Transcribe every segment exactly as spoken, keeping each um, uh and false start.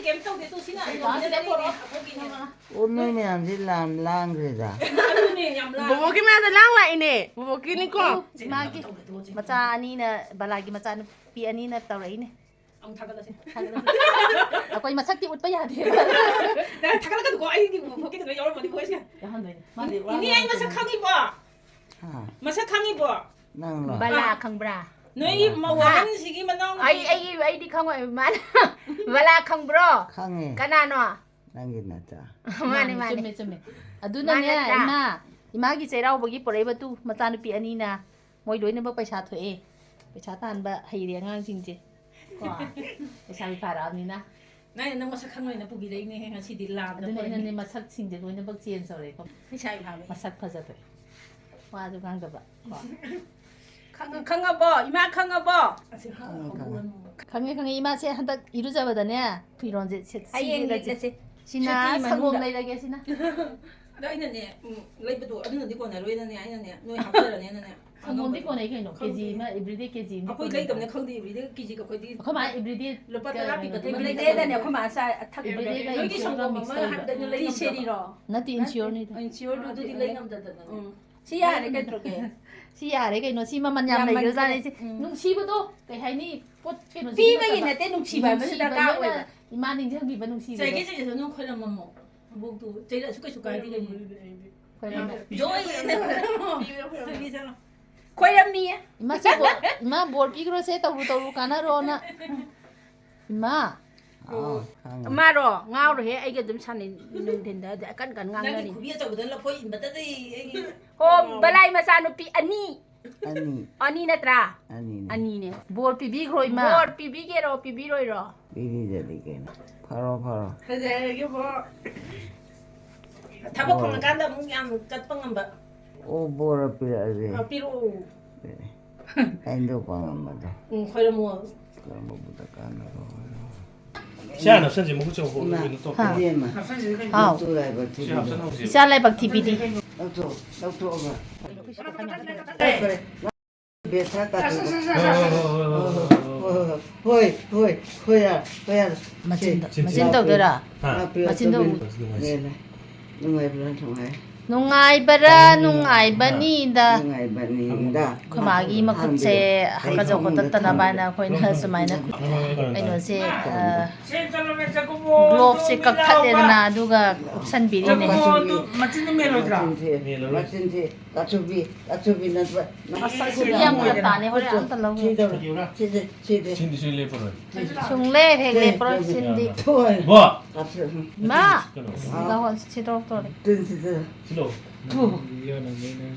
ꯀꯩꯝ ꯇꯧꯗꯦ, ꯇꯨ ꯁꯤꯅ ꯑꯩꯈꯣꯏꯒꯤꯅꯦ꯫ ꯑꯣ, ꯅꯣꯏ ꯃꯌꯥꯝꯁꯦ ꯂꯥꯝ ꯂꯥꯡꯈ꯭ꯔꯦꯗ꯫ ꯑꯗꯨꯅꯦ ꯌꯥꯝ ꯂꯥꯡ- ꯕꯣꯕꯣꯛꯀꯤ ꯃꯌꯥꯗ ꯂꯥꯡ ꯂꯥꯛꯏꯅꯦ꯫ ꯕꯣꯕꯣꯛꯀꯤꯅꯤꯀꯣ꯫ ꯃꯥꯒꯤ ꯃꯆꯥ ꯑꯅꯤꯅ, ꯕꯂꯥꯒꯤ ꯃꯆꯥ ꯅꯨꯄꯤ ꯑꯅꯤꯅ ꯇꯧꯔꯛꯏꯅꯦ꯫ ꯑꯃꯨꯛ ꯊꯥꯒꯠꯂꯁꯤ꯫ ꯑꯩꯈꯣꯏ ꯃꯁꯛꯇꯤ ꯎꯠꯄ ꯌꯥꯗꯦꯕ꯫ ꯅꯪ ꯊꯥꯒꯠꯂꯛꯀꯅꯨꯀꯣ, ꯑꯩꯒꯤ ꯕꯣꯕꯣꯛꯀꯤꯗꯨꯅ ꯌꯥꯎꯔꯝꯃꯗꯤ ꯃꯣꯏꯁꯦ꯫ ꯌꯥꯎꯍꯟꯗꯣꯏꯅꯦ꯫ ꯃꯥꯗꯤ ꯋꯥ ꯏꯅꯦ, ꯑꯩ ꯃꯁꯛ ꯉꯥꯡꯉꯛꯇꯣꯏꯅꯦ꯫ ꯈꯪꯉꯤꯕꯣ? ꯍꯥ? ꯃꯁꯛ ꯈꯪꯉꯤꯕꯣ? ꯅꯪꯂꯣ? ꯕꯂꯥ ꯈꯪꯕ꯭ꯔꯥ? ꯅꯣꯏꯒꯤ ꯃꯧ ꯑꯍꯟꯁꯤꯒꯤ ꯃꯅꯥꯎ ꯑꯩ ꯑꯩꯒꯤ ꯑꯩꯗꯤ ꯈꯪꯉꯣꯏ ꯃꯥꯅ꯫ ꯕꯂꯥ ꯈꯪꯕ꯭ꯔꯣ? ꯈꯪꯉꯦ꯫ ꯀꯅꯥꯅꯣ? ꯅꯪꯒꯤ ꯅꯆꯥ꯫ ꯃꯥꯅꯦ ꯃꯥꯅꯦ꯫ ꯆꯨꯝꯃꯦ ꯆꯨꯝꯃꯦ꯫ ꯑꯗꯨꯅꯅꯦ ꯃꯥ ꯅꯠꯇ꯭ꯔꯥ? ꯏꯃꯥ, ꯏꯃꯥꯒꯤ ꯆꯩꯔꯥꯎꯕꯒꯤ ꯄꯣꯔꯛꯏꯕ ꯇꯨ ꯃꯆꯥꯅꯨꯄꯤ ꯑꯅꯤꯅ ꯃꯣꯏ ꯂꯣꯏꯅꯃꯛ ꯄꯩꯁꯥ ꯊꯣꯛꯑꯦ꯫ ꯄꯩꯁꯥ ꯇꯥꯟꯕ ꯍꯩꯔꯦ ꯑꯉꯥꯡꯁꯤꯡꯁꯦ꯫ ꯀꯣ? ꯄꯩꯁꯥ ꯐꯥꯔꯛꯑꯕꯅꯤꯅ꯫ ꯅꯪ ꯅꯪ ꯃꯁꯛ ꯈꯪꯉꯣꯏꯅ ꯄꯨꯕꯤꯔꯛꯏꯅꯦ ꯉꯁꯤꯗꯤ ꯂꯥꯝꯗ ꯑꯗꯨꯅ ꯄꯣꯔꯛꯏꯅꯦ꯫ ꯑꯩꯅꯅꯦ ꯃꯁꯛꯁꯤꯡꯁꯦ ꯂꯣꯏꯅꯃꯛ ꯆꯦꯟꯖ ꯇꯧꯔꯦꯀꯣ꯫ ꯏꯁꯥ ꯏꯝꯐꯥꯜꯗ꯫ ꯃꯁꯛ ꯐꯖꯕ꯫ ꯋꯥꯁꯨ ꯉꯥꯡꯗꯕ꯫ ꯀꯣ? ꯈꯪꯉ- ꯈꯪꯉꯕꯣ? ꯏꯃꯥ ꯈꯪꯉꯕꯣ? ꯈꯪꯉꯦ, ꯈꯪꯉꯦ꯫ ꯈꯪꯉꯦ, ꯈꯪꯉꯦ꯫ ꯏꯃꯥꯁꯦ ꯍꯟꯗꯛ ꯏꯔꯨꯖꯕꯗꯅꯦ ꯐꯤꯔꯣꯟꯁꯦ ꯁꯦꯠ- ꯍꯌꯦꯡ ꯁꯤꯒꯗ꯭ꯔꯁꯦ꯫ ꯂꯤꯠꯂꯁꯦ꯫ ꯁꯤꯅ ꯁꯨꯇꯤ ꯁꯪꯒꯣꯝ ꯃꯅꯨꯡꯗ꯫ ꯂꯩꯔꯒꯦ ꯁꯤꯅ꯫ ꯑꯗꯣ ꯑꯩꯅꯅꯦ, ꯎꯝ, ꯂꯩꯕꯗꯣ ꯑꯗꯨꯅꯗꯤ ꯀꯣꯟꯅꯔꯣꯏꯅꯅꯦ, ꯑꯩꯅꯅꯦ ꯅꯣꯏ ꯍꯥꯞꯆꯔꯅꯦꯅꯅꯦ꯫ ꯁꯪꯒꯣꯝꯗꯤ ꯀꯣꯟꯅꯩ ꯀꯩꯅꯣ, ꯀꯦꯖꯤ ꯑꯃ, ꯑꯦꯕ꯭ꯔꯤꯗꯦ ꯀꯦꯖꯤ ꯑꯃ ꯑꯩꯈꯣꯏ ꯀꯣꯟꯅꯩ ꯂꯩꯇꯕꯅꯦ ꯀꯩꯅꯣ꯫ ꯈꯪꯗꯦ, ꯏꯕ꯭ꯔꯤꯗꯦ ꯀꯦꯖꯤ ꯑꯩꯈꯣꯏꯗꯤ ꯑꯩꯈꯣꯏ ꯃꯥ ꯑꯦꯕ꯭ꯔꯤꯗꯦ ꯂꯨꯄꯥ ꯇꯔꯥ ꯀꯩꯅꯣ, ꯄꯤꯕ ꯑꯦꯕ꯭ꯔꯤꯗꯦ ꯂꯩꯇꯕꯅꯦ꯫ ꯀꯩꯅꯣ, ꯑꯩꯈꯣꯏ ꯃꯥ ꯆꯥꯏ, ꯑꯊꯛꯄ ꯑꯦꯕ꯭ꯔꯤꯗꯦ ꯂꯩꯇꯕꯅꯦ꯫ ꯀꯩꯅꯣ, ꯅꯣꯏꯒꯤ ꯁꯪꯒꯣꯝ ꯑꯃ ꯃꯤꯛꯁ ꯇꯧꯔꯒ ꯍꯥꯏꯕꯗ ꯑꯩꯅ ꯇꯤ ꯂꯩꯔꯝꯕ꯫ ꯁꯦꯔꯤꯔꯣ? ꯅꯠꯇꯦ ꯅꯠꯇꯦ, ꯏꯟꯁꯤꯌꯣꯔꯅꯤꯗ꯫ ꯏꯟꯁꯤꯌꯣꯔꯗꯨꯗꯤ ꯂꯩ ꯉꯝꯗꯗꯅꯅꯦ꯫ ꯁꯤ ꯌꯥꯔꯦ ꯀꯩꯗꯧꯔꯒꯦ? ꯁꯤ ꯌꯥꯔꯦ ꯀꯩꯅꯣ, ꯁꯤ ꯃꯃꯜ ꯌꯥꯝ ꯌꯥꯝ ꯂꯩꯈ꯭ꯔꯖꯥꯠꯅꯦ꯫ ꯃꯟꯈ꯭ꯔꯦ꯫ ꯁꯤ ꯎꯝ꯫ ꯅꯨꯡꯁꯤꯕꯗꯣ ꯀꯩ ꯍꯥꯏꯅꯤ, ꯄꯣꯠ ꯀꯩꯅꯣꯁꯤ ꯄꯤꯕꯒꯤ ꯅꯠꯇꯕ꯫ ꯅꯠꯇꯦ, ꯅꯨꯡꯁꯤꯕ ꯍꯥꯏꯕꯁꯤ ꯅꯨꯡꯁꯤꯕꯗꯣ ꯗꯔꯀꯥꯔ ꯂꯣꯏꯅ ꯑꯣꯏꯕ꯫ ꯏꯃꯥ ꯅꯤꯡꯁꯤꯡꯕꯤꯕ ꯅꯨꯡꯁꯤꯕꯗꯣ꯫ ꯆꯩꯒꯦ ꯆꯩꯖꯁꯅꯨ, ꯈꯣꯏꯔꯝꯃꯝꯃꯣ꯫ ꯏꯕꯣꯛꯇꯨ ꯆꯩꯔꯛꯑꯁꯨ ꯀꯩꯁꯨ ꯀꯥꯏꯗꯦ ꯀꯩꯅꯣ꯫ ꯈꯣꯏꯔꯝꯃꯦ꯫ ꯖꯣꯏ꯫ ꯆꯠꯂꯤ ꯆꯠꯂꯣ꯫ ꯈꯣꯏꯔꯝꯃꯤꯌꯦ꯫ ꯏꯃꯥ ꯁꯤ ꯕꯣ-, ꯏꯃꯥ ꯕꯣꯔ ꯄꯤꯈ꯭ꯔꯣꯁꯦ, ꯇꯧꯔꯨ ꯇꯧꯔꯨ ꯀꯥꯟꯅꯔꯣꯅ꯫ ꯏꯃꯥ꯫ ꯑꯥꯎ, ꯈꯪꯉꯦ꯫ ꯃꯥꯔꯣ ꯉꯥꯎꯔꯦꯍꯦ, ꯑꯩꯒ ꯑꯗꯨꯝ ꯁꯥꯟꯅꯩ ꯅꯨꯡꯊꯤꯟꯗ ꯑꯗ ꯀꯟ ꯀꯟ ꯅꯪꯒꯤ ꯉꯥꯡꯅꯔꯤ꯫ ꯈꯨꯕꯤ ꯑꯆꯧꯕꯗ ꯂꯐꯣꯏ ꯏꯟꯕꯗꯗꯤ ꯑꯩꯒꯤ ꯑꯣ, ꯕꯂꯥꯏ ꯃꯆꯥꯅꯨꯄꯤ ꯑꯅꯤ꯫ ꯑꯅꯤ, ꯑꯅꯤ ꯅꯠꯇ꯭ꯔꯥ? ꯑꯅꯤꯅꯦ꯫ ꯑꯅꯤꯅꯦ꯫ ꯕꯣꯔ ꯄꯤꯕꯤꯈ꯭ꯔꯣ ꯏꯃꯥ꯫ ꯕꯣꯔ ꯄꯤꯕꯤꯒꯦꯔꯣ ꯄꯤꯕꯤꯔꯣꯏꯔꯣ? ꯄꯤꯕꯤꯗꯗꯤ ꯀꯩꯅꯣ꯫ ꯐꯔꯣ, ꯐꯔꯣ꯫ ꯐꯖꯔꯒꯦꯕꯣ꯫ ꯊꯕꯛ ꯐꯪꯉꯀꯥꯟꯗ ꯑꯃꯨꯛ ꯌꯥꯝ ꯆꯠꯄ ꯉꯝꯕ꯫ ꯑꯣ, ꯕꯣꯔ ꯄꯤꯔꯛꯑꯁꯦ꯫ ꯑ, ꯄꯤꯔꯛꯑꯣ꯫ ꯍꯥꯏꯗꯣꯛꯄ ꯉꯝꯕꯗꯣ꯫ ꯎꯝ, ꯈꯣꯏꯔꯝꯃꯣ꯫ ꯀꯔꯝꯕꯕꯨꯗ ꯀꯥꯟꯅꯕ ꯑꯣꯏꯔꯣ? ꯏꯆꯥ ꯅꯞꯁꯟꯁꯦ ꯃꯍꯨꯠ ꯆꯧ ꯍꯣ ꯏꯃꯥ꯫ ꯀꯩꯅꯣ ꯇꯧ꯫ ꯍꯥ꯫ ꯏꯕꯦꯝꯃ, ꯍꯥꯎ꯫ ꯃꯇꯨ ꯂꯥꯏꯕꯛ ꯁꯤ ꯊꯤꯕꯤꯗꯣ꯫ ꯍꯥꯞꯆꯟꯍꯧꯁꯦ꯫ ꯏꯆꯥ ꯂꯥꯏꯕꯛ ꯊꯤꯕꯤꯗꯤ꯫ ꯂꯧꯊꯣꯛ, ꯂꯧꯊꯣꯛꯑꯒ꯫ ꯕꯦꯁ ꯈꯔ ꯀꯥꯊꯣꯛꯑꯣ꯫ ꯍꯣꯏ, ꯍꯣꯏ, ꯍꯣꯏ, ꯍꯣꯏ, ꯍꯣꯏ, ꯍꯣꯏ꯫ ꯍꯣꯏ, ꯍꯣꯏ, ꯍꯣꯏ, ꯍꯣꯏ, ꯌꯥꯔꯦ, ꯍꯣꯏ, ꯌꯥꯔꯦ꯫ ꯃꯆꯤꯟꯗ, ꯁꯤ, ꯁꯤ ꯃꯆꯤꯟ ꯂꯥꯛꯄꯤꯌꯨ꯫ ꯇꯧꯗꯣꯏꯔꯥ? ꯍꯥ? ꯂꯥꯛꯄꯤꯌꯨ, ꯃꯆꯤꯟꯗ ꯑꯆꯧꯕꯤ꯫ ꯎ-, ꯅꯨꯡꯉꯥꯏ-, ꯅꯨꯡꯉꯥꯏꯕ꯭ꯔꯥ, ꯅꯨꯡꯉꯥꯏ-, ꯅꯨꯡꯉꯥꯏꯕ꯭ꯔꯥ, ꯅꯨꯡꯉꯥꯏꯕ꯭ꯔꯥ, ꯅꯨꯡꯉꯥꯏꯕ꯭ꯔꯥ, ꯅꯨꯡꯉꯥꯏꯕꯅꯤꯗ꯫ ꯅꯨꯡꯉꯥꯏꯕꯅꯤꯗ꯫ ꯑꯩꯈꯣꯏ ꯃꯥꯒꯤ ꯃꯈꯨꯠꯁꯦ ꯍꯥꯝꯕꯤꯌꯨ꯫ ꯍꯥꯀꯠꯖ ꯈꯣꯠꯇꯠꯇꯅꯕ ꯍꯥꯏꯅ ꯑꯩꯈꯣꯏꯅ ꯁꯨꯃꯥꯏꯅ ꯈꯨꯠ-, ꯀꯩꯅꯣꯁꯦ, ꯑ, gloveꯁꯦ ꯀꯛꯊꯠꯂꯦꯗꯅ, ꯑꯗꯨꯒ ꯎꯞꯁꯟꯕꯤꯔꯤꯅꯦ꯫ ꯃꯆꯤꯟ ꯊꯤ, ꯃꯆꯤꯟ ꯊꯤ, ꯃꯆꯤꯟ ꯊꯤ꯫ ꯀꯥꯆꯨꯕꯤ, ꯀꯥꯆꯨꯕꯤ ꯅꯠꯇ꯭ꯔ-, ꯑꯁ, ꯑꯁꯤꯗꯤ ꯌꯥꯝ ꯐꯔꯛ ꯇꯥꯅꯦ, ꯍꯣꯔꯦꯟ ꯑꯝꯇ ꯂꯧꯒꯦ꯫ ꯁꯤꯗꯧꯔꯦ, ꯁꯤꯗꯤ, ꯁꯤꯗꯤ꯫ ꯁꯤꯟꯗꯤ ꯁꯨꯡꯂꯦꯞ ꯂꯦꯞꯄꯔꯣꯏ꯫ ꯁꯨꯡꯂꯦꯞ ꯍꯦꯛ ꯂꯦꯞꯄꯔꯣꯏ, ꯁꯤꯟꯗꯤ꯫ ꯊꯣꯏ꯫ ꯕꯣ! ꯀꯥꯆꯨ-, ꯏꯃꯥ! ꯀꯩꯅꯣ꯫ ꯁꯤꯗ ꯍꯣ-, ꯁꯤ ꯇꯧꯔꯛꯇꯣꯔꯦ꯫ ꯇꯤꯟ ꯁꯤꯗ꯫ ꯁꯤꯂꯣ꯫ ꯊꯨ꯫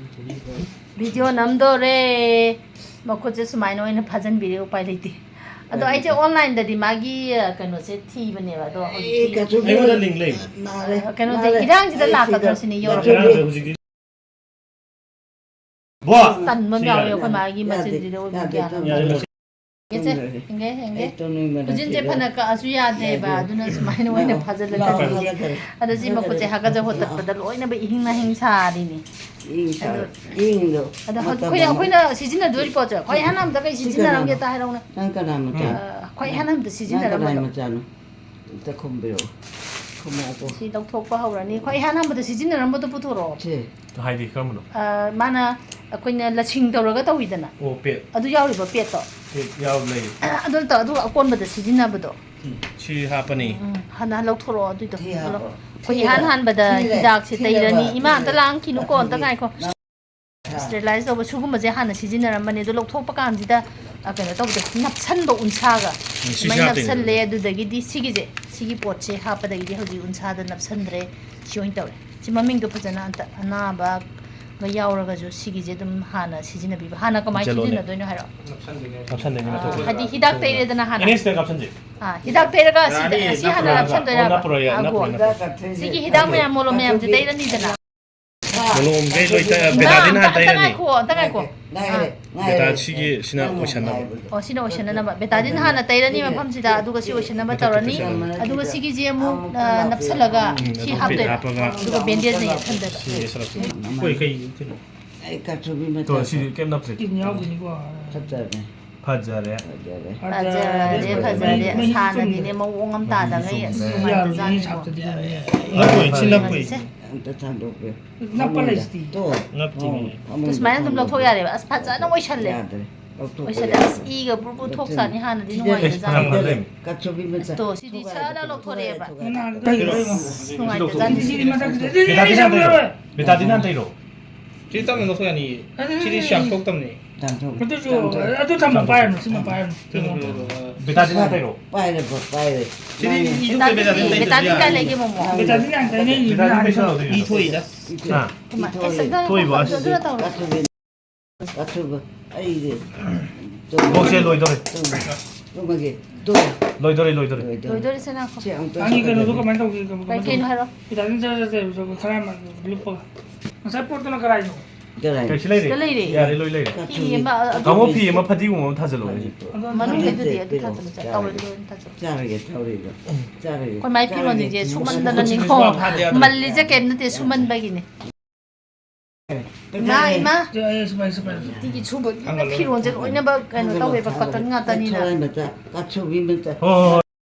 Video ꯅꯝꯗꯣꯔꯦ꯫ ꯃꯈꯨꯠꯁꯦ ꯁꯨꯃꯥꯏꯅ ꯑꯣꯏꯅ ꯐꯥꯖꯟꯕꯤꯔꯦ, ꯎꯄꯥꯏ ꯂꯩꯇꯦ꯫ ꯑꯗꯣ ꯎꯄꯥꯏ ꯑꯩꯁꯦ ꯂꯩꯇꯦ꯫ Onlineꯗꯗꯤ ꯃꯥꯒꯤ, ꯑ, ꯀꯩꯅꯣꯁꯦ ꯊꯤꯕꯅꯦꯕ, ꯑꯗꯣ ꯑꯦ, ꯍꯧꯖꯤꯛꯇꯤ ꯀꯥꯆꯨꯕꯤ꯫ ꯑꯩꯉꯣꯟꯗ link ꯂꯩ꯫ ꯅꯥꯔꯦ, ꯀꯩꯅꯣꯗꯤ ꯅꯥꯔꯦ꯫ ꯏꯔꯥꯡꯁꯤꯗ ꯑꯩ ꯂꯥꯛꯀꯗ꯭ꯔꯣ ꯁꯤꯗ꯫ ꯁꯤꯅꯤ ꯌꯧꯔꯛꯄꯗꯣ꯫ ꯀꯥꯆꯨꯕꯤ꯫ ꯍꯧꯖꯤꯛꯇꯤ ꯕꯣ! ꯇꯟꯕ ꯑꯃ ꯁꯤ ꯌꯥꯎꯋꯦ ꯌꯥꯔꯦ꯫ ꯑꯩꯈꯣꯏ ꯃꯥꯒꯤ ꯌꯥꯗꯦ, ꯃꯆꯤꯟꯁꯤꯗ ꯑꯣꯏꯕ ꯌꯥꯗꯦ, ꯒ꯭ꯌꯥꯟ ꯑꯃ ꯇꯧꯔꯦ꯫ ꯇꯥꯗꯦ꯫ ꯌꯦꯡꯁꯦ, ꯇꯨꯝꯈ꯭ꯔꯦ꯫ ꯌꯦꯡꯒꯦ, ꯌꯦꯡꯒꯦ꯫ ꯑꯩ ꯇꯨꯝꯅꯤꯡꯕꯅ ꯈꯨꯖꯤꯟꯁꯦ ꯁꯤꯔꯦ꯫ ꯐꯅ ꯀꯛꯑꯁꯨ ꯌꯥꯗꯦꯕ, ꯌꯥꯗꯦ꯫ ꯑꯗꯨꯅ ꯁꯨꯃꯥꯏꯅ ꯑꯣꯏꯅ ꯂꯥꯛꯑꯣ, ꯐꯥꯖꯤꯜꯂ ꯂꯥꯛꯑꯣ, ꯊꯝꯃꯦ꯫ ꯐꯥꯖꯤꯜꯂꯣ꯫ ꯑꯗꯣ ꯁꯤ ꯃꯈꯨꯠꯁꯦ ꯍꯥꯀꯠꯆ ꯍꯣꯠꯇꯠꯄꯗ ꯂꯣꯏꯅꯕ ꯏꯍꯤꯡ ꯅꯥꯍꯤꯡ ꯁꯥꯔꯤꯅꯤ꯫ ꯏꯍꯤꯡ ꯁꯥꯔ-, ꯑꯗꯣ, ꯏꯍꯤꯡꯗꯣ ꯑꯗꯣ ꯃꯇꯝ ꯑꯩꯈꯣꯏꯅ, ꯑꯃ ꯑꯩꯈꯣꯏꯅ ꯁꯤꯖꯤꯟꯅꯗꯣꯏ ꯄꯣꯠꯁꯦ ꯈ꯭ꯋꯥꯏ ꯑꯍꯥꯟ ꯑꯃꯗ ꯀꯩ ꯁꯤ ꯁꯤꯖꯤꯟꯅꯔꯝꯒꯦ ꯀꯅꯥꯅꯣ? ꯇ ꯍꯥꯏꯔꯛꯎꯅꯦ꯫ ꯅꯪ ꯀꯅꯥ ꯃꯆꯥꯅꯣ? ꯑ, ꯈ꯭ꯋꯥꯏ ꯑꯍꯥꯟ ꯑꯃꯗ ꯅꯪ ꯀꯅꯥꯏ ꯁꯤꯖꯤꯟꯅꯔꯝꯕꯗꯣ꯫ ꯃꯆꯥꯅꯣ? ꯑꯝꯇ ꯈꯨꯝꯕꯤꯔꯛꯑꯣ꯫ ꯈꯨꯝꯃꯛꯑꯣꯀꯣ꯫ ꯁꯤ ꯂꯧꯊꯣꯛꯄ ꯍꯧꯔꯅꯤ꯫ ꯈ꯭ꯋꯥꯏ ꯑꯍꯥꯟ ꯑꯍꯥꯟꯕꯗ ꯁꯤꯖꯤꯟꯅꯔꯝꯕꯗꯣ ꯄꯨꯊꯣꯔꯛꯑꯣ꯫ ꯁꯦ꯫ ꯍꯥꯏꯗꯤ ꯀꯔꯝꯕꯅꯣ? ꯑ, ꯃꯥꯅ ꯑꯩꯈꯣꯏꯅ ꯂꯁꯤꯡ ꯇꯧꯔꯒ ꯇꯧꯋꯤꯗꯅ꯫ ꯑꯣ, pad꯫ ꯑꯗꯨ ꯌꯥꯎꯔꯤꯕ padꯇꯣ? Pad ꯌꯥꯎ ꯂꯩ꯫ ꯑꯗꯨ ꯅꯠꯇꯕ, ꯑꯗꯨꯒ ꯑꯀꯣꯟꯕꯗ ꯁꯤꯖꯤꯟꯅꯕꯗꯣ꯫ ꯁꯤ ꯍꯥꯞꯄꯅꯤ꯫ ꯎꯝ, ꯍꯥꯟꯅ ꯂꯧꯊꯣꯔꯛꯑꯣ ꯑꯗꯨꯏꯗꯣ꯫ ꯁꯤ ꯍꯥꯞꯄꯣ꯫ ꯑꯩꯈꯣꯏ ꯁꯤꯗ, ꯏꯍꯥꯟ ꯍꯥꯟꯕꯗ ꯁꯤꯗ, ꯍꯤꯗꯥꯛꯁꯦ ꯁꯤꯗ ꯇꯩꯔꯅꯤ꯫ ꯏꯃꯥ, ꯑꯝꯇ ꯂꯥꯡꯈꯤꯅꯨꯀꯣ, ꯑꯝꯇ ꯑꯗꯨꯒꯤ ꯉꯥꯏꯈꯣ꯫ Sterilize ꯇꯧꯕ ꯁꯤꯒꯨꯝꯕꯁꯦ ꯍꯥꯟꯅ ꯁꯤꯖꯤꯟꯅꯔꯝꯕꯅꯦ, ꯑꯗꯣ ꯂꯧꯊꯣꯛꯄ ꯀꯥꯟꯁꯤꯗ, ꯑ, ꯀꯩꯅꯣ ꯇꯧꯕꯗꯣ, ꯅꯞꯁꯟꯕ ꯎꯟꯁꯥꯒ꯫ ꯎꯝ, ꯁꯤꯁꯦ ꯁꯨꯃꯥꯏꯅ ꯍꯥꯞꯇꯣꯏꯅꯦ꯫ ꯅꯞꯁꯜꯂꯦ, ꯑꯗꯨꯗꯒꯤꯗꯤ ꯁꯤꯒꯤꯁꯦ, ꯁꯤꯒꯤ ꯄꯣꯠꯁꯦ ꯍꯥꯞꯄꯗꯒꯤꯗꯤ ꯍꯧꯖꯤꯛ ꯎꯟꯁꯥꯗ ꯅꯞꯁꯟꯗ꯭ꯔꯦ, ꯁꯤ ꯑꯣꯏꯅ ꯇꯧꯔꯦ꯫ ꯁꯤ ꯃꯃꯤꯡꯗꯣ ꯐꯖꯅ ꯑꯝꯇ, ꯑꯅꯥꯕꯒ ꯌꯥꯎꯔꯒꯁꯨ ꯁꯤꯒꯤꯁꯦ ꯑꯗꯨꯝ ꯍꯥꯟꯅ ꯁꯤꯖꯤꯟꯅꯕꯤꯕ꯫ ꯍꯥꯟꯅ ꯀꯃꯥꯏꯅ ꯖꯦꯂꯣꯅꯦ꯫ ꯁꯤꯖꯤꯟꯅꯗꯣꯏꯅꯣ ꯍꯥꯏꯔꯣ? ꯅꯞꯁꯟꯗꯣꯏꯅꯦ꯫ ꯅꯞꯁꯟꯗꯣꯏꯅꯦ, ꯑ, ꯅꯞꯁꯟꯗꯣꯏꯅꯦ꯫ ꯍꯥꯏꯗꯤ ꯍꯤꯗꯥꯛ ꯇꯩꯔꯦꯗꯅ ꯍꯥꯟꯅ꯫ ꯑꯦꯅꯦꯁꯇ ꯀꯥꯞꯁꯟꯁꯦ꯫ ꯑ, ꯍꯤꯗꯥꯛ ꯇꯩꯔꯒ ꯁꯤꯗ, ꯌꯥꯅꯤ, ꯑꯁꯤ ꯍꯥꯟꯅ ꯅꯞꯄ꯭ꯔꯣꯏ, ꯅꯞꯁꯟꯗꯣꯏꯔꯕ? ꯅꯞꯄ꯭ꯔꯣꯏ, ꯑ, ꯅꯞꯄ꯭ꯔꯣꯏ, ꯒꯣ꯫ ꯅꯞꯄ꯭ꯔꯣꯏ꯫ ꯁꯤꯒꯤ ꯍꯤꯗꯥꯛ ꯃꯌꯥꯝ, ꯃꯣꯂꯣꯝ ꯃꯌꯥꯝꯁꯦ ꯇꯩꯔꯅꯤꯗꯅ꯫ ꯃꯣꯂꯣꯝꯈꯩ ꯂꯣꯏ ꯇꯩ-, ꯏꯃꯥ, ꯕꯦꯇꯥꯗꯤꯟ ꯍꯥꯟꯅ ꯑꯝꯇ ꯇꯩꯔꯅꯤ꯫ ꯉꯥꯏꯈꯣ, ꯑꯝꯇ ꯉꯥꯏꯈꯣ꯫ ꯉꯥꯏꯔꯦ, ꯑꯥ꯫ ꯉꯥꯏꯔꯦ꯫ ꯕꯦꯇꯥ ꯁꯤꯒꯤ, ꯁꯤꯅ ꯅꯪ ꯑꯣꯏꯁꯟꯅꯕ꯫ ꯉꯥꯏꯕꯗꯣ꯫ ꯑꯣ, ꯁꯤꯅ ꯑꯣꯏꯁꯟꯅꯅꯕ꯫ ꯕꯦꯇꯥꯗꯤꯟ ꯍꯥꯟꯅ ꯇꯩꯔꯅꯤ ꯃꯐꯝꯁꯤꯗ, ꯑꯗꯨꯒ ꯁꯤ ꯑꯣꯏꯁꯟꯅꯕ ꯃꯊꯛꯇ ꯇꯧꯔꯅꯤ꯫ ꯇꯩꯁꯜꯂꯅꯤ꯫ ꯑꯗꯨꯒ ꯁꯤꯒꯤꯁꯦ ꯑꯃꯨꯛ, ꯑꯃꯨꯛ ꯑ, ꯂꯥꯛꯄꯤꯌꯨ꯫ ꯅꯞꯁꯜꯂꯒ ꯎꯝ, ꯁꯤ ꯑꯗꯨ ꯍꯥꯞꯇꯣꯏꯕ꯫ ꯍꯥꯞꯄꯒ ꯑꯗꯨꯒ ꯕꯦꯟꯗꯦꯖꯅ ꯌꯦꯠꯁꯟꯗꯣꯏꯕ꯫ ꯁꯤ ꯌꯦꯠꯁꯜꯂꯛꯄ꯫ ꯑꯩꯈꯣꯏ ꯀꯩ ꯀꯩꯅꯣ? ꯑꯩ ꯀꯥꯆꯨꯕꯤ ꯃꯆꯥ꯫ ꯇꯣ, ꯁꯤ ꯀꯩꯝ ꯅꯞꯇ꯭ꯔꯤ꯫ ꯇꯤꯟ ꯌꯥꯎꯗꯣꯏꯅꯤꯀꯣ꯫ ꯐꯠꯇꯕꯅꯦ꯫ ꯐꯖꯔꯦ꯫ ꯐꯖꯔꯦ꯫ ꯐꯖꯔꯦ, ꯐꯖꯔꯦ꯫ ꯑꯁ, ꯍꯥꯟꯅꯗꯤꯅꯦ ꯃꯑꯣꯡ ꯑꯃ ꯇꯥꯗꯉꯩ ꯑꯁ ꯅꯨꯡꯉꯥꯏꯇꯖꯥꯠꯅꯤꯀꯣ꯫ ꯅꯞꯄꯣꯏ, ꯁꯤ ꯅꯞꯄꯣꯏ꯫ ꯁꯦ꯫ ꯑꯝꯇ ꯊꯥꯡꯗꯣꯛꯄꯤꯌꯨ꯫ ꯅꯞꯄ ꯂꯩꯁꯤꯗꯤ꯫ ꯇꯣ꯫ ꯅꯞꯇꯤꯅꯦ꯫ ꯐꯃꯨꯡꯗ ꯑꯗꯨ ꯁꯨꯃꯥꯏꯅ ꯑꯗꯨꯝ ꯊꯝꯃꯣ꯫ ꯂꯧꯊꯣꯛ ꯌꯥꯔꯦꯕ꯫ ꯑꯁ, ꯐꯖꯅ ꯑꯣꯏꯁꯜꯂꯦ꯫ ꯌꯥꯗ꯭ꯔꯦ꯫ ꯂꯧꯊꯣꯛꯄ ꯑꯣꯏꯁꯜꯂꯦ꯫ ꯌꯥꯗ꯭ꯔꯦ꯫ ꯑꯁ, ꯏꯒ ꯕ꯭ꯔꯨ ꯕ꯭ꯔꯨ ꯊꯣꯛꯆꯥꯅꯤ ꯍꯥꯟꯅꯗꯤ ꯐꯅꯌꯥꯝ ꯅꯨꯡꯉꯥꯏꯇꯖꯥꯠꯅꯤ꯫ ꯐꯖꯔꯦ꯫ ꯀꯥꯆꯨꯕꯤ ꯃꯆꯥ꯫ ꯑꯁ, ꯇꯣ, ꯁꯤꯗꯤ ꯁꯔ ꯂꯧꯊꯣꯔꯛꯑꯦꯕ꯫ ꯀꯩꯅꯣ ꯂꯩꯕ? ꯅꯨꯡꯉꯥꯏꯇꯖꯥꯠꯅꯤ꯫ ꯁꯤꯗꯤ ꯃꯊꯛꯁꯤꯗ ꯕꯦꯇꯥꯗꯤ ꯅꯥꯟ ꯇꯩꯔꯣ꯫ ꯕꯦꯇꯥꯗꯤ ꯅꯥꯟ ꯇꯩꯔꯣ꯫ ꯁꯤ ꯇꯞꯅ ꯂꯧꯊꯣꯛ ꯌꯥꯅꯤꯌꯦ꯫ ꯁꯤꯗꯤ ꯁꯤ ꯌꯥꯝ ꯁꯣꯛꯇꯕꯅꯦ꯫ ꯇꯥꯟꯊꯣꯛ-, ꯑꯗꯨꯁꯨ ꯇꯥꯟꯊꯣꯛ-, ꯑꯗꯨ ꯊꯝꯃꯣ, ꯄꯥꯏꯔꯅꯨ, ꯁꯤꯃ ꯄꯥꯏꯔꯅꯨ꯫ ꯕꯦꯇꯥꯗꯤ ꯅꯥꯟ ꯇꯩꯔꯣ꯫ ꯄꯥꯏꯔꯦ, ꯄꯥꯏꯔꯦ꯫ ꯁꯤꯗꯤ ꯅꯪ ꯏ ꯊꯣꯛꯄ ꯕꯦꯇꯥꯗꯤ ꯕꯦꯇꯥꯗꯤꯟ, ꯇꯩꯗ꯭ꯔꯁꯨ ꯕꯦꯇꯥꯗꯤꯟ ꯀꯥꯏ ꯌꯥꯔꯦ꯫ ꯂꯩꯒꯦ, ꯃꯣꯃꯣ? ꯕꯦꯇꯥꯗꯤꯟ ꯌꯥꯝ ꯇꯩꯅꯩ, ꯕꯦꯇꯥꯗꯤꯟ ꯅꯍꯥꯟ ꯀꯩꯁꯨ ꯇꯧꯗꯦ꯫ ꯏ ꯊꯣꯛꯏꯗ꯫ ꯑꯥ꯫ ꯀꯃꯥꯏ? ꯑꯁ, ꯑꯗꯨꯅ ꯊꯣꯛꯏꯕ ꯇꯧꯔꯣ, ꯑꯁ꯫ ꯑꯗꯨꯅ ꯇꯧꯔꯣ꯫ ꯀꯥꯆꯨꯕꯤ꯫ ꯀꯥꯆꯨꯕ꯫ ꯑꯩꯗꯤ꯫ ꯕꯣꯛꯁꯦ ꯂꯣꯏꯗꯧꯔꯦ꯫ ꯇꯨꯝꯃꯒꯦ꯫ ꯇꯨ꯫ ꯂꯣꯏꯗꯧꯔꯦ, ꯂꯣꯏꯗꯧꯔꯦ꯫ ꯂꯣꯏꯗꯧꯔꯦ꯫ ꯂꯣꯏꯗꯧꯔꯦ, ꯁꯦ ꯉꯥꯏꯈꯣ꯫ ꯁꯤ ꯑꯃꯨꯛꯇ ꯅꯪꯒꯤ ꯀꯩꯅꯣꯗꯣ ꯁꯤꯖꯤꯟꯅꯒꯦ꯫ ꯀꯃꯥꯏꯅ ꯇꯧꯒꯦ? ꯀꯩ ꯀꯩꯅꯣ ꯍꯥꯏꯔꯣ? ꯕꯦꯇꯥꯗꯤꯟ ꯆꯠ ꯆꯠ ꯆꯠ ꯈꯔ ꯑꯃ ꯂꯨꯞꯄꯒ꯫ ꯉꯁꯥꯏ ꯄꯣꯠꯇꯨꯅ ꯀꯔꯥꯏꯅꯣ? ꯀꯔꯥꯏ? ꯀꯩꯁꯨ ꯂꯩꯔꯦ꯫ ꯁꯤꯗ ꯂꯩꯔꯦ꯫ ꯌꯥꯔꯦ, ꯂꯣꯏ ꯂꯩꯔꯦ꯫ ꯐꯤ ꯑꯃ, ꯑꯗꯨ ꯇꯥꯃꯣ, ꯐꯤ ꯑꯃ ꯐꯗꯤꯒꯣꯝ ꯑꯃ ꯊꯥꯖꯜꯂꯣ꯫ ꯑꯗꯣ ꯃꯅꯨꯡꯗꯩꯗꯨꯗꯤ ꯐꯗꯤꯒꯣꯝ ꯑꯗꯨ ꯊꯥꯖꯜꯂꯨ, ꯁꯦ, ꯆꯥꯔꯒꯦ꯫ ꯇꯥꯋꯦꯜꯗꯣ ꯑꯣꯏꯅ ꯊꯥꯖꯜꯂꯨ꯫ ꯆꯥꯔꯒꯦ, ꯊꯧꯔꯤꯗꯣ꯫ ꯆꯥꯔꯒꯦ꯫ ꯑꯩꯈꯣꯏ ꯃꯥꯏ ꯐꯤꯔꯣꯟꯁꯤꯡꯁꯦ ꯆꯥꯔꯒꯦ꯫ ꯁꯨꯃꯟꯗꯅꯅꯤꯀꯣ꯫ ꯃꯜꯂꯤꯁꯦ ꯀꯩꯝ ꯅꯠꯇꯦ, ꯁꯨꯃꯟꯕꯒꯤꯅꯦ꯫ ꯏꯃꯥ, ꯏꯃꯥ꯫ ꯑꯦ, ꯑꯦ, ꯁꯨꯃꯥꯏ, ꯁꯨꯃꯥꯏ, ꯁꯨꯃꯥꯏ꯫ ꯅꯨꯡꯇꯤꯒꯤ ꯁꯨꯕꯒꯤ ꯐꯤꯔꯣꯟꯁꯦ ꯂꯣꯏꯅꯃꯛ ꯀꯩꯅꯣ ꯇꯧꯋꯦꯕ, cotton ꯉꯥꯛꯇꯅꯤꯅ꯫ ꯊꯧꯔꯥꯏ ꯃꯆꯥ, ꯀꯥꯆꯨꯕꯤ ꯃꯆꯥ꯫ ꯍꯣꯏ, ꯍꯣꯏ, ꯍꯣꯏ꯫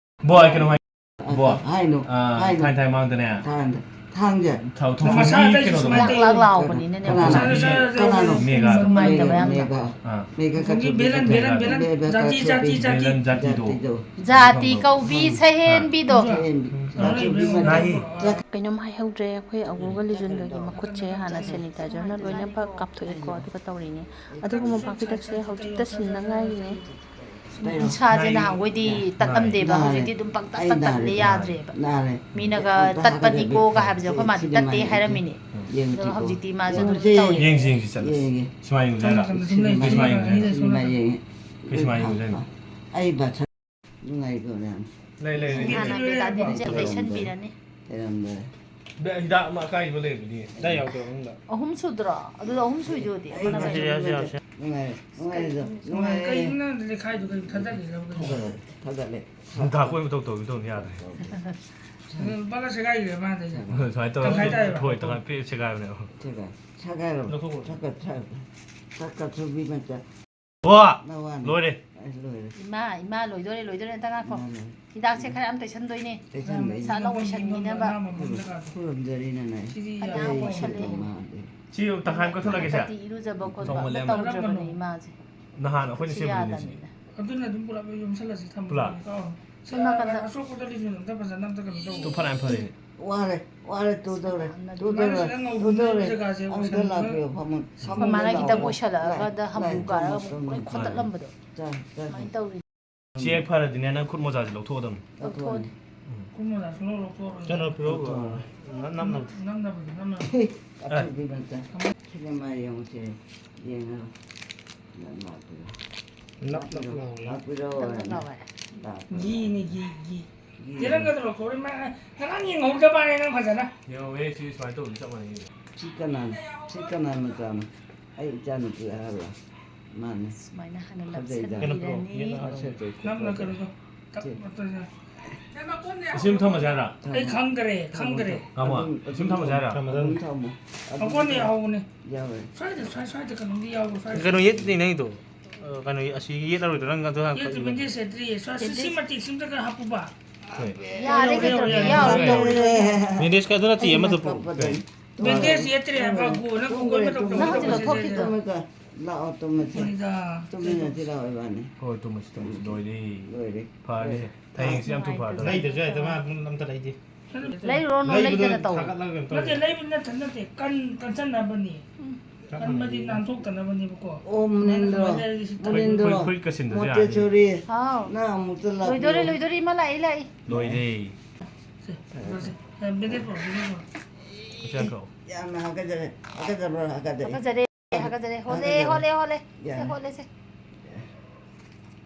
ꯕꯣ, ꯑꯩ ꯀꯩꯅꯣ ꯍꯥꯏ-, ꯕꯣ, ꯍꯥꯏꯅꯣ, ꯑꯥ, ꯍꯥꯏꯅꯣ꯫ ꯊꯥꯏꯅ ꯊꯥꯏꯅ ꯃꯥꯡꯗꯅꯦ꯫ ꯊꯥꯡꯗ, ꯊꯥꯡꯖ꯫ ꯊꯥꯎ-, ꯃꯁꯥ ꯊꯣꯡꯁꯣꯝꯒꯤ ꯑꯇꯩꯁꯨ ꯀꯩꯅꯣꯗꯣ꯫ ꯁꯨꯃꯥꯏꯅ ꯂꯥꯛ ꯂꯥꯛ ꯂꯥꯎꯕꯅꯤꯅꯅꯦ꯫ ꯀꯅꯥꯅꯣ? ꯄꯩꯁꯥꯁꯨ ꯁꯥꯔꯁꯦ꯫ ꯀꯅꯥꯅꯣ? ꯃꯦꯒꯥ꯫ ꯅꯨꯡꯉꯥꯏꯇꯕ ꯌꯥꯝꯅ꯫ ꯃꯦꯒꯥ꯫ ꯑꯥ꯫ ꯃꯦꯒꯥ ꯊꯣꯡꯁꯣꯝꯒꯤ ꯀꯥꯆꯨꯕꯤ ꯕꯦꯂꯟ, ꯕꯦꯂꯟ, ꯃꯦꯒꯥ꯫ ꯕꯦꯂꯟ꯫ ꯃꯦꯒꯥ ꯖꯥꯇꯤ, ꯀꯥꯆꯨꯕꯤ꯫ ꯖꯥꯇꯤ, ꯖꯥꯇꯤ꯫ ꯕꯦꯂꯟ ꯖꯥꯇꯤꯗꯣ꯫ ꯖꯥꯇꯤꯗꯣ꯫ ꯖꯥꯇꯤ ꯀꯧꯕꯤ ꯁꯍꯦꯟꯕꯤꯗꯣ꯫ ꯁꯍꯦꯟꯕꯤ꯫ ꯑꯥ, ꯀꯥꯆꯨꯕꯤ ꯂꯩꯕ꯭ꯔꯥ? ꯃꯆꯥ꯫ ꯉꯥꯏ꯫ ꯆꯥꯛ ꯀꯩꯅꯣꯝ ꯍꯥꯏꯍꯧꯗ꯭ꯔꯦ꯫ ꯑꯩꯈꯣꯏ ꯑꯒꯨꯒ ꯂꯤꯖꯨꯟꯒꯒꯤ ꯃꯈꯨꯠꯁꯦ ꯍꯥꯟꯅ sanitizerꯅ ꯂꯣꯏꯅꯃꯛ ꯀꯥꯞꯊꯣꯛꯑꯦꯀꯣ, ꯑꯗꯨꯒ ꯇꯧꯔꯤꯅꯦ꯫ ꯑꯗꯨꯒ ꯃꯣꯝꯄꯥꯛꯐꯤꯗꯛꯁꯦ ꯍꯧꯖꯤꯛꯇ ꯁꯤꯟꯅ ꯉꯥꯏꯔꯤꯅꯦ꯫ ꯇꯩꯔꯣ꯫ ꯎꯟꯁꯥꯁꯦ ꯅꯍꯥꯟꯈꯣꯏꯗꯤ ꯇꯠꯂꯝꯗꯦꯕ, ꯅꯥꯔꯦ꯫ ꯍꯧꯖꯤꯛꯇꯤ ꯑꯗꯨꯝ ꯄꯪꯇꯠ ꯑꯩ ꯇꯠꯇꯠꯂꯦ, ꯅꯥꯔꯦ꯫ ꯌꯥꯗ꯭ꯔꯦꯕ꯫ ꯅꯥꯔꯦ꯫ ꯃꯤꯅꯒ ꯑꯝꯇ ꯇꯠꯄꯅꯤꯀꯣ ꯍꯥꯒꯠꯆꯗꯦ꯫ ꯀ ꯍꯥꯏꯕꯁꯦ ꯑꯩꯈꯣꯏ ꯃꯥꯗꯤ ꯁꯤꯗꯤ ꯇꯠꯇꯦ ꯃꯥꯏ ꯍꯥꯏꯔꯝꯃꯤꯅꯦ꯫ ꯌꯦꯡꯉꯨꯁꯤꯀꯣ꯫ ꯑꯗꯣ ꯍꯧꯖꯤꯛꯇꯤ ꯃꯥꯁꯨ ꯑꯗꯨꯝ ꯌꯦꯡꯉꯨꯁꯦ꯫ ꯇꯧꯔꯦ꯫ ꯌꯦꯡꯁꯤ, ꯌꯦꯡꯁꯤ, ꯆꯠꯂꯁꯤ꯫ ꯌꯦꯡꯉꯦ꯫ ꯁꯨꯃꯥꯏꯅ ꯌꯦꯡꯁꯤ ꯁꯣꯝ ꯍꯥꯏꯔꯣ? ꯅꯥꯀꯟꯗ ꯁꯨꯝ ꯂꯩ, ꯁꯤ ꯁꯣꯝ ꯁꯨꯃꯥꯏꯅ ꯅꯥꯀꯟꯗ ꯌꯦꯡꯁꯤ ꯁꯨꯝ ꯍꯥꯏꯔꯣ? ꯂꯩ꯫ ꯁꯨꯃꯥꯏꯅ ꯌꯦꯡꯉꯦ꯫ ꯁꯤ ꯁꯨꯃꯥꯏꯅ ꯌꯦꯡꯁꯤ ꯍꯥꯏꯔꯣ? ꯑꯩ ꯕꯥꯊꯔꯨꯝ ꯅꯨꯡꯉꯥꯏꯀꯣ ꯃꯌꯥꯝ꯫ ꯂꯩ, ꯂꯩ, ꯂꯩ꯫ ꯍꯥꯟꯅ ꯕꯦꯇꯥꯗꯤꯟꯁꯦ ꯇꯩꯁꯟꯕꯤꯔꯅꯤ꯫ ꯂꯩꯔꯝꯗꯔꯦ꯫ ꯕꯦ-, ꯍꯤꯗꯥꯛ ꯑꯃ ꯑꯀꯥꯏꯕ ꯂꯩꯕꯅꯤ꯫ ꯍꯤꯗꯥꯛ ꯌꯥꯎꯗꯕ ꯃꯅꯨꯡꯗ꯫ ꯑꯍꯨꯝ ꯁꯨꯗ꯭ꯔꯣ? ꯑꯗꯨꯗ ꯑꯍꯨꯝ ꯁꯨꯏꯗꯨꯗꯤ꯫ ꯑꯩ ꯕꯥꯊꯔꯨꯝ ꯅꯨꯡꯉꯥꯏ-, ꯅꯨꯡꯉꯥꯏꯔꯦ, ꯅꯨꯡꯉꯥꯏꯔꯦ꯫ ꯀꯩꯅꯣ ꯅꯪ ꯂꯩꯈꯥꯏꯗꯨ ꯀꯩꯅꯣ ꯊꯥꯗꯠꯂꯤꯔꯕ ꯀꯩꯅꯣ? ꯊꯥꯗꯠꯂꯦ, ꯊꯥꯗꯠꯂꯦ꯫ ꯗꯥꯛ ꯑꯣꯏꯕ ꯇꯧ ꯇꯧ ꯇꯧ ꯌꯥꯗ꯭ꯔꯦ꯫ ꯑꯗꯨ ꯂꯨꯄꯥ ꯂꯥꯛ ꯁꯦꯒꯥꯏꯈ꯭ꯔꯦ ꯃꯥ ꯑꯗꯩꯗ꯫ ꯁꯨꯃꯥꯏꯅ ꯇꯧꯔ ꯇꯪꯈꯥꯏ ꯇꯥꯏꯌꯦꯕ꯫ ꯍꯣꯏ, ꯇꯪꯈꯥꯏ ꯄꯤꯔ ꯁꯦꯒꯥꯏꯕꯅꯦꯕ꯫ ꯁꯦꯒꯥꯏ-, ꯁꯦꯒꯥꯏꯔꯣ꯫ ꯂꯧꯊꯣꯛꯈꯣ꯫ ꯊꯛꯀ-, ꯊꯛ-, ꯊꯛꯀ ꯊꯨꯕꯤ ꯃꯆꯥ꯫ ꯋꯥ! ꯅꯋꯥꯅꯤ꯫ ꯂꯣꯏꯔꯦ꯫ ꯑꯩ ꯂꯣꯏꯔꯦ꯫ ꯏꯃꯥ, ꯏꯃꯥ, ꯂꯣꯏꯗꯣꯔꯦ, ꯂꯣꯏꯗꯣꯔꯦ, ꯑꯝꯇ ꯉꯥꯏꯈꯣ꯫ ꯏꯃꯥ ꯂꯣꯏꯔꯦ꯫ ꯍꯤꯗꯥꯛꯁꯦ ꯈꯔ ꯌꯥꯝ ꯇꯩꯁꯟꯗꯣꯏꯅꯦ꯫ ꯇꯩꯁꯟꯗꯣꯏꯅꯦ꯫ ꯄꯩꯁꯥ ꯂꯧ ꯑꯣꯏꯁꯟꯈꯤꯅꯕ꯫ ꯈꯨꯔꯨꯝꯖꯔꯤ ꯅꯅꯥꯏ꯫ ꯁꯤꯗꯤ ꯐꯅꯌꯥꯝ ꯌꯥꯝ ꯑꯣꯏꯁꯜꯂꯦ꯫ ꯃꯥꯜꯂꯦ꯫ ꯁꯤ ꯇꯪꯈꯥꯏ ꯑꯃ ꯀꯛꯊꯠꯂꯛꯀꯦꯁꯦ꯫ ꯍꯟꯗꯛꯇꯤ ꯏꯔꯨꯖꯕ ꯈꯣꯠꯄ ꯆꯥꯎꯃꯜꯂꯦ ꯑꯝꯇ ꯌꯥꯝꯅ꯫ ꯇꯧꯗ꯭ꯔꯕꯅꯦ ꯏꯃꯥꯁꯦ꯫ ꯅꯍꯥꯟ ꯑꯩꯈꯣꯏꯅ ꯁꯤ ꯁꯦꯝꯕꯗꯨꯅꯤ ꯁꯤꯗꯤ꯫ ꯌꯥꯗꯕꯅꯤꯅ꯫ ꯑꯗꯨꯅ ꯑꯗꯨꯝ ꯄꯨꯂꯞ ꯌꯣꯝꯁꯜꯂꯁꯤ ꯊꯝꯕ ꯄꯨꯂꯞ? ꯂꯣꯏꯔꯦ꯫ ꯑꯧ꯫ ꯁꯣꯝ ꯅꯥꯀꯟꯗ꯫ ꯑꯁꯣꯛꯄꯗ ꯂꯤꯖꯣꯟ ꯑꯝꯇ ꯐꯖꯅ ꯑꯝꯇ ꯀꯩꯅꯣ ꯇꯧ꯫ ꯇꯨ ꯐꯅꯌꯥꯝ ꯐꯔꯦꯅꯦ꯫ ꯋꯥꯔꯦ, ꯋꯥꯔꯦ, ꯇꯨꯗꯧꯔꯦ, ꯌꯥꯝꯅ ꯇꯨꯗꯧꯔꯦ, ꯃꯥꯅ ꯁꯤꯗ ꯉꯧꯕ ꯇꯨꯗꯧꯔꯦ꯫ ꯖꯒꯥꯁꯦ ꯑꯝꯇ ꯋꯥꯁꯟꯕ ꯂꯥꯛꯄꯤꯌꯣ, ꯐꯃꯨꯡ, ꯑꯩꯈꯣꯏ ꯐꯃꯨꯡꯗ ꯃꯥꯅ ꯈꯤꯇꯪ ꯂꯥꯛꯑꯣ꯫ ꯀꯣꯏꯁꯜꯂꯛꯑꯒꯗ ꯂꯥꯛꯑꯦ, ꯍꯝꯕꯨ ꯂꯥꯛꯑꯦ, ꯀꯥꯔꯒ ꯇꯨꯝꯃꯣ, ꯂꯣꯏ ꯇꯨꯝꯃꯣ꯫ ꯈꯣꯠꯇꯠꯂꯝꯕꯗꯣ꯫ ꯆꯥ, ꯆꯥ, ꯆꯥ꯫ ꯑꯗꯨꯃꯥꯏꯅ ꯇꯧꯔꯤ꯫ ꯁꯤ ꯍꯦꯛ ꯐꯔꯗꯤꯅꯦ, ꯅꯪ ꯈꯨꯠ ꯃꯣꯖꯥꯁꯦ ꯂꯧꯊꯣꯛꯑꯗꯝꯅꯤ꯫ ꯂꯧꯊꯣꯛꯑꯣ꯫ ꯂꯧꯊꯣꯛꯑꯣꯅꯦ꯫ ꯎꯝ꯫ ꯈꯨꯠ ꯃꯣꯖꯥ ꯁꯨꯡꯂꯧ ꯂꯧꯊꯣꯛꯑꯔꯣꯏ꯫ ꯀꯩꯅꯣ ꯄꯤꯔꯛꯎ꯫ ꯂꯧꯊꯣꯛꯑꯣ꯫ ꯅꯝ-, ꯅꯝꯅꯕ꯫ ꯅꯝꯅꯕꯗꯤ ꯅꯝꯅꯕ꯫ ꯑꯦ꯫ ꯑꯊꯨꯕꯤ ꯃꯆꯥ꯫ ꯁꯤꯅꯦꯃꯥ ꯌꯦꯡꯉꯨꯁꯦ꯫ ꯌꯦꯡꯉꯣ꯫ ꯅꯪ ꯂꯥꯛꯄꯤꯔꯣ꯫ ꯅꯞ ꯅꯞ ꯂꯥꯛꯄꯤꯔꯣ꯫ ꯂꯥꯎꯔꯦ꯫ ꯂꯥꯛꯄꯤꯔꯣ꯫ ꯅꯞ ꯅꯞ ꯂꯥꯎꯔꯦ꯫ ꯂꯥꯛꯄꯤꯔꯣ꯫ ꯘꯤꯅꯤ, ꯘꯤ, ꯘꯤ꯫ ꯘꯤ꯫ ꯆꯦ, ꯅꯪ ꯀꯩꯗꯧꯔ ꯀꯧꯔꯤ? ꯃꯥ ꯉꯔꯥꯡ ꯌꯦꯡꯍꯧꯗ ꯃꯥꯜꯂꯦ ꯅꯪ ꯐꯖꯅ꯫ ꯌꯦꯡꯍꯧꯋꯦ, ꯁꯤ ꯁꯨꯃꯥꯏꯅ ꯇꯧꯕꯅꯤ, ꯆꯞ ꯃꯥꯟꯅꯩ꯫ ꯁꯤ ꯀꯅꯥꯅꯣ? ꯁꯤ ꯀꯅꯥ ꯃꯆꯥꯅꯣ? ꯑꯩ ꯏꯆꯥꯅꯨꯄꯤ ꯑꯍꯜꯂꯣ? ꯃꯥꯅꯦ꯫ ꯁꯨꯃꯥꯏꯅ ꯍꯥꯟꯅ ꯐꯖꯩꯗ꯫ ꯀꯩꯅꯣ ꯄꯤꯔꯛꯑꯣ, ꯅꯞꯁꯟꯕꯤꯔꯅꯤ꯫ ꯌꯦꯠꯂꯣ꯫ ꯃꯁꯛꯇꯣ ꯅꯝꯅ ꯐꯖꯩ꯫ ꯀꯩꯅꯣꯗꯣ ꯇꯞ ꯁꯤ꯫ ꯅꯞꯄꯁꯦ꯫ ꯑꯁꯤ ꯑꯗꯨꯝ ꯊꯝꯃꯁꯦ ꯍꯥꯏꯔ? ꯑꯩ ꯈꯪꯗꯔꯦ, ꯈꯪꯗꯔꯦ꯫ ꯊꯝꯃꯣ꯫ ꯑꯗꯨꯝ, ꯁꯤ ꯑꯗꯨꯝ ꯊꯝꯃꯁꯦ ꯍꯥꯏꯔ? ꯊꯝꯃꯣ, ꯑꯗꯨꯝ ꯊꯝꯃꯣ꯫ ꯑꯗꯨꯝ ꯑꯩꯉꯣꯟꯗ ꯊꯝꯃꯣ꯫ ꯌꯥꯎꯕꯅꯦ꯫ ꯌꯥꯎꯋꯦ꯫ ꯁ꯭ꯋꯥꯏꯗ, ꯁ꯭ꯋꯥꯏ, ꯁ꯭ꯋꯥꯏꯗ ꯀꯩꯅꯣꯝꯗꯤ ꯌꯥꯎꯕ, ꯁ꯭ꯋꯥꯏꯗ꯫ ꯀꯩꯅꯣ ꯌꯦꯠꯇ꯭ꯔꯤ ꯅꯪꯒꯤꯗꯣ꯫ ꯑ, ꯀꯩꯅꯣ, ꯑꯁꯤ ꯌꯦꯠꯂꯔꯣꯏꯗ꯭ꯔꯣ? ꯅꯪ ꯑꯗꯨ ꯍꯥꯟꯅ ꯌꯦꯠꯇ꯭ꯔꯤ, ꯀꯛꯏꯗꯣ꯫ ꯕꯦꯟꯗꯦꯖ ꯌꯦꯠꯇ꯭ꯔꯤꯌꯦ꯫ ꯁ꯭ꯋꯥꯏ, ꯁꯤ, ꯁꯤ ꯕꯦꯟꯗꯦꯖ꯫ ꯃꯇꯦꯛꯁꯤ ꯑꯝꯇ ꯈꯔ ꯍꯥꯞꯄꯨꯕ꯫ ꯍꯣꯏ꯫ ꯌꯥꯔꯦ, ꯌꯥꯔꯦ, ꯀꯩꯗꯧꯔꯒꯦ? ꯌꯥꯔꯦ꯫ ꯌꯥꯔꯦ, ꯌꯥꯔꯦ꯫ ꯕꯦꯟꯗꯦꯖ ꯀꯥꯏꯗꯣ ꯅꯠꯇꯦ, ꯑꯩꯅ ꯑꯃꯗꯣ ꯄꯨ-, ꯀꯞꯄꯗꯣꯏꯅꯦ꯫ ꯕꯦꯟꯗꯦꯖ ꯌꯦꯠꯇ꯭ꯔꯦ, ꯍꯥꯏꯕ, ꯒꯣ, ꯅꯪ ꯇꯨꯝꯈ꯭ꯔꯦ, ꯒꯣꯒꯜ ꯃꯇꯧ ꯇꯨꯝꯈ꯭ꯔꯦ, ꯇꯧꯕ ꯅꯪ ꯍꯧꯖꯤꯛ ꯁꯦ, ꯁꯦ, ꯂꯧꯊꯣꯛꯈꯤꯗꯣ꯫ ꯁꯦ꯫ ꯇꯨꯝꯃꯒ ꯂꯥꯛꯑꯣ, ꯇꯨꯝꯃꯁꯦ꯫ ꯍꯣꯏꯗ꯫ ꯇꯨꯝꯃꯤꯟꯅꯁꯤ ꯂꯥꯛꯑꯣ, ꯏꯕꯥꯅꯤ꯫ ꯍꯣꯏ, ꯇꯨꯝꯃꯁꯤ, ꯇꯨꯝꯃꯁꯤ꯫ ꯂꯣꯏꯔꯦ꯫ ꯂꯣꯏꯔꯦ꯫ ꯐꯔꯦꯁꯦ꯫ ꯍꯌꯦꯡꯁꯦ ꯌꯥꯝ ꯊꯨꯅ ꯐꯔꯗꯧꯅꯤ꯫ ꯂꯩꯗꯁꯨ ꯌꯥꯏꯗ, ꯃꯥ ꯑꯗꯨꯝ ꯑꯝꯇ ꯂꯩꯗꯦ꯫ ꯂꯩꯔꯨꯔꯅꯨ, ꯂꯩꯕꯗꯣ ꯂꯩꯗꯅ ꯇꯧ꯫ ꯊꯥꯒꯠꯂꯒ ꯀꯩꯅꯣ ꯇꯧꯔꯦ꯫ ꯅꯠꯇꯦ, ꯂꯩꯕ ꯅꯠꯇ ꯅꯠꯇꯦ, ꯀꯟ-, ꯀꯟꯁꯟꯅꯕꯅꯤ꯫ ꯎꯝ꯫ ꯆꯞ ꯀꯟꯕꯗꯤ ꯃꯥꯟꯅꯩ꯫ ꯅꯥꯟꯊꯣꯛꯇꯅꯕꯅꯤꯕꯀꯣ꯫ ꯑꯣ, ꯃꯅꯤꯟꯗ꯭ꯔꯣ, ꯁꯨꯃꯥꯏꯅ ꯂꯩꯔꯗꯤ ꯁꯤ ꯇꯧ-, ꯃꯅꯤꯟꯗ꯭ꯔꯣ, ꯐꯨꯔꯤꯠ, ꯐꯨꯔꯤꯠꯀ ꯁꯤꯟꯗꯁꯨ ꯌꯥꯔꯅꯤ꯫ ꯃꯣꯇꯦꯁꯣꯔꯤ, ꯍꯥꯎ꯫ ꯅꯪ ꯑꯃꯨꯛꯇ ꯂꯥꯛꯄꯤꯌꯣ꯫ ꯂꯣꯏꯗꯣꯔꯦ, ꯂꯣꯏꯗꯣꯔꯦ, ꯏꯃꯥ ꯂꯥꯛꯑꯦ, ꯂꯥꯛꯑꯦ꯫ ꯂꯣꯏꯔꯦ꯫ ꯁꯦ, ꯁꯦ, ꯁꯦ, ꯕꯦꯟꯗꯦꯖ ꯄꯨꯔꯛꯑꯣ, ꯕꯦꯟꯗꯦꯖ ꯄꯨꯔꯛꯑꯣ꯫ ꯄꯩꯁꯥ ꯀꯛꯑꯣ꯫ ꯌꯥꯝꯅ ꯍꯥꯒꯠꯆꯔꯦ, ꯍꯥꯒꯠꯆꯕ꯭ꯔꯣ? ꯍꯥꯒꯠꯆꯔꯦ꯫ ꯍꯥꯒꯠꯆꯔꯦ, ꯍꯥꯒꯠꯆꯔꯦ꯫ ꯍꯣꯜꯂꯦ, ꯍꯥꯒꯠꯆꯔꯦ꯫ ꯍꯣꯜꯂꯦ, ꯍꯣꯜꯂꯦ꯫ ꯁꯦ, ꯌꯥꯔꯦ꯫ ꯍꯣꯜꯂꯦ, ꯁꯦ꯫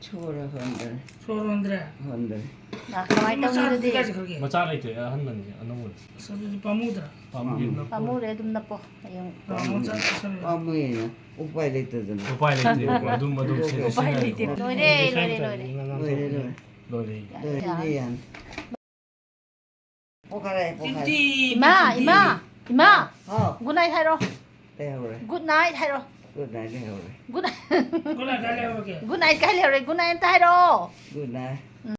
ꯁꯣꯔ ꯍꯣꯟꯗꯔꯦ꯫ ꯁꯣꯔ ꯍꯣꯟꯗ꯭ꯔꯦ? ꯍꯣꯟꯗꯔꯦ꯫ ꯅꯥ, ꯀꯃꯥꯏꯅ ꯃꯆꯥꯗꯨꯗꯤ ꯇꯧꯅꯤ ꯑꯗꯨꯗꯤ? ꯀꯥꯏ ꯆꯠꯈ꯭ꯔꯒꯦ? ꯃꯆꯥ ꯂꯩꯇ꯭ꯔꯦ, ꯑꯍꯟꯕꯅꯤ, ꯑꯅꯧꯕꯅꯤ꯫ ꯑꯁ, ꯑꯗꯨꯗꯤ ꯄꯥꯝꯃꯨꯗ꯭ꯔꯥ? ꯄꯥꯝꯃꯨꯏ, ꯎꯝ꯫ ꯅꯞꯄꯣ꯫ ꯄꯥꯝꯃꯨꯔꯦ, ꯑꯗꯨꯝ ꯅꯞꯄꯣ꯫ ꯍꯌꯦꯡ ꯑꯥ, ꯃꯆꯥ ꯆꯠꯈ꯭ꯔꯒꯦ꯫ ꯄꯥꯝꯃꯨꯏꯅ ꯎꯄꯥꯏ ꯂꯩꯇꯗꯅ꯫ ꯎꯄꯥꯏ ꯂꯩꯇꯦ, ꯑꯗꯨꯝ, ꯑꯗꯨꯝ ꯎꯄꯥꯏ ꯁꯤꯖꯤꯟꯅꯔꯦ꯫ ꯂꯩꯇꯦ꯫ ꯂꯣꯏꯔꯦ, ꯂꯣꯏꯔꯦ, ꯂꯣꯏꯔꯦ꯫ ꯂꯣꯏꯔꯦ, ꯂꯣꯏꯔꯦ꯫ ꯂꯣꯏꯔꯦ꯫ ꯌꯥꯔꯦ, ꯌꯥꯔꯦ꯫ ꯄꯣꯈꯥꯏꯔꯦ, ꯄꯣꯈꯥꯏꯔꯦ꯫ ꯆꯤꯟꯊꯤ, ꯏꯃꯥ, ꯆꯤꯟꯊꯤ꯫ ꯏꯃꯥ, ꯏꯃꯥ꯫ ꯍꯥꯎ꯫ Good night ꯍꯥꯏꯔꯣ꯫ ꯀꯩ ꯍꯥꯏꯕ꯭ꯔꯦ? Good night ꯍꯥꯏꯔꯣ꯫ ꯒꯨꯗ ꯅꯥꯏꯠ ꯂꯩꯍꯧꯔꯦ꯫ ꯒꯨꯗ ꯀꯣꯟꯅ ꯀꯥꯏ ꯂꯩꯍꯧꯔꯒꯦ? ꯒꯨꯗ ꯅꯥꯏꯠ ꯀꯥꯏ ꯂꯩꯍꯧꯔꯦ? ꯒꯨꯗ ꯅꯥꯏꯠ ꯑꯝꯇ ꯍꯥꯏꯔꯛꯑꯣ꯫ Good night.